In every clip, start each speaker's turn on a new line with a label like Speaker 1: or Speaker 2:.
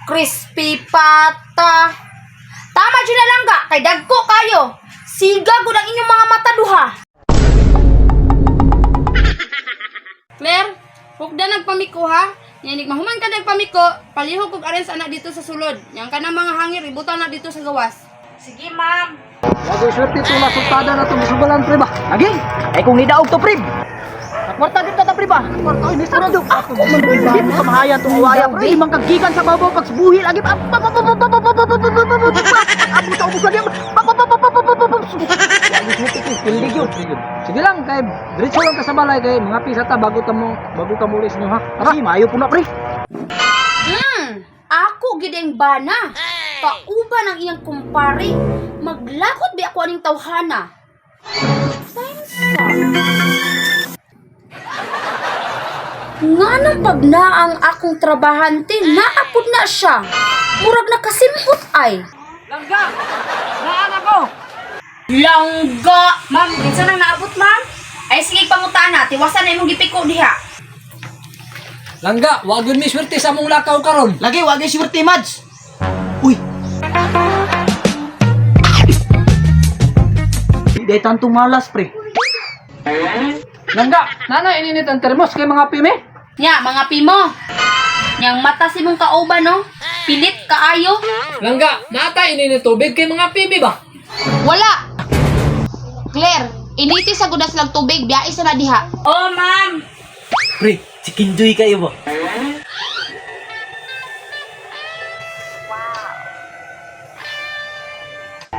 Speaker 1: Crispy pata. Tama jud na lang ga, kay dagko kayo. Siga gud ang inyong mga mata duha.
Speaker 2: Claire, hukda nagpamiko ha. Yanig mahuman ka nagpamiko, palihog kog arens anak dito sa sulod. Yang kanang mga hangir ibutan na dito sa gawas.
Speaker 1: Sige, ma'am.
Speaker 3: Wagoy swerte itong nasultada na itong misubalan, pre ba?
Speaker 4: Lagi! Ay kung nidaog to, pre! Nakwarta gid ta, pre ba?
Speaker 3: Kwarta, oy, nisa na daw. Ako,
Speaker 4: Di mo kamahayan tong uwaya, pre. Limang kagikan sa babaw pagsubuhi lagi. Pa pa pa pa pa pa pa pa pa pa pa pa pa pa. Abot sa ubos lagi. Pa pa pa pa pa pa pa pa pa.
Speaker 3: Wagoy swerte ito, pildig yun. Sige lang, kay diretso lang ka sa balay kay mga pisa ta bago ta mo bago ka muli sa inyo ha. Tara.
Speaker 4: Sige, maayo po na, pre.
Speaker 1: Ako gid ang bana. Kauban ang iyang kumpare. Maglakot bi ako aning tawhana. Times up. Nganong pag naang akong trabahante, naapod na siya. Murag nakasimpot ay.
Speaker 3: Langga! Naan ako!
Speaker 1: Langga!
Speaker 2: Ma'am, kinsa nang naabot, ma'am?
Speaker 1: Ay sige pangutana, tiwasan na imong gipiko diha.
Speaker 3: Langga, wag yun mi swerte sa among lakaw karon.
Speaker 4: Lagi, wagay swerte, Mads. Uy. Di day tantong malas, pre.
Speaker 3: Langga, nana ininit ang termos kay mga pime.
Speaker 1: Nya, mga pimo. Nyang mata si mong kauban no. Pilit kaayo.
Speaker 3: Langga, nata ininit tubig kay mga pime ba?
Speaker 1: Wala. Claire, initi sa gudas lang tubig, biyae sa na diha.
Speaker 2: Oh, ma'am.
Speaker 4: Pre, chicken joy kayo ba?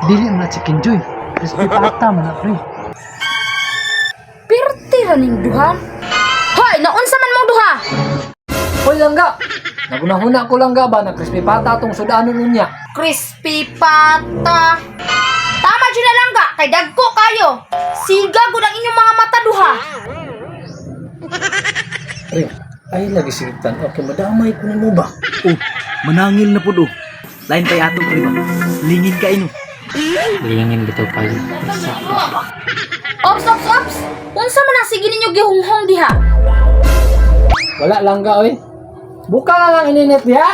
Speaker 3: Dili man na chicken joy. Crispy pata man na pre.
Speaker 1: Pirti ra ning duha. Hoy, naunsa man mong duha?
Speaker 3: Hoy langga, nagunahuna ko langga ba na crispy pata tong sudanon niya.
Speaker 1: Crispy pata. Tama jud na lang ga, kay dagko kayo. Siga gud ang inyong mga mata duha.
Speaker 3: Pre, ay lagi sigitan. Okay, madamay ko nimo ba?
Speaker 4: Oh, manangil na pud oh. Lain kay ato, pre ba? Lingin ka ino.
Speaker 3: Lingin bitaw kayo.
Speaker 1: Ops, ops, ops. Unsa man ang sige ninyo gihunghong diha?
Speaker 3: Wala langga oy. Buka na lang ininit diha.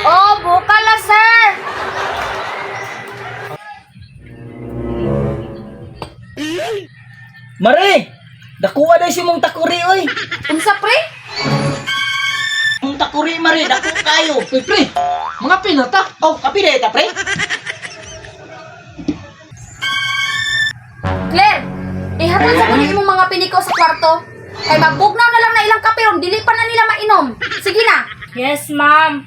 Speaker 1: Oh, buka la sir.
Speaker 4: Mare! Dakuha day si mong takuri, oy.
Speaker 1: Unsa pre?
Speaker 4: Mong takuri, mare, dako kayo.
Speaker 3: Uy pre, mga pinata.
Speaker 4: Oh, kapi day ta, pre.
Speaker 1: Claire, ihatod sa kuno imong mga piniko sa kwarto. Kay magbugnaw na lang na ilang kape ron, dili pa na nila mainom. Sige na.
Speaker 2: Yes, ma'am.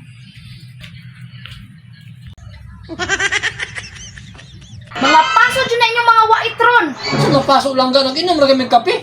Speaker 1: Mga paso dyan na inyong mga waitron.
Speaker 3: Sa nga paso langga nag-inom ra kami kape.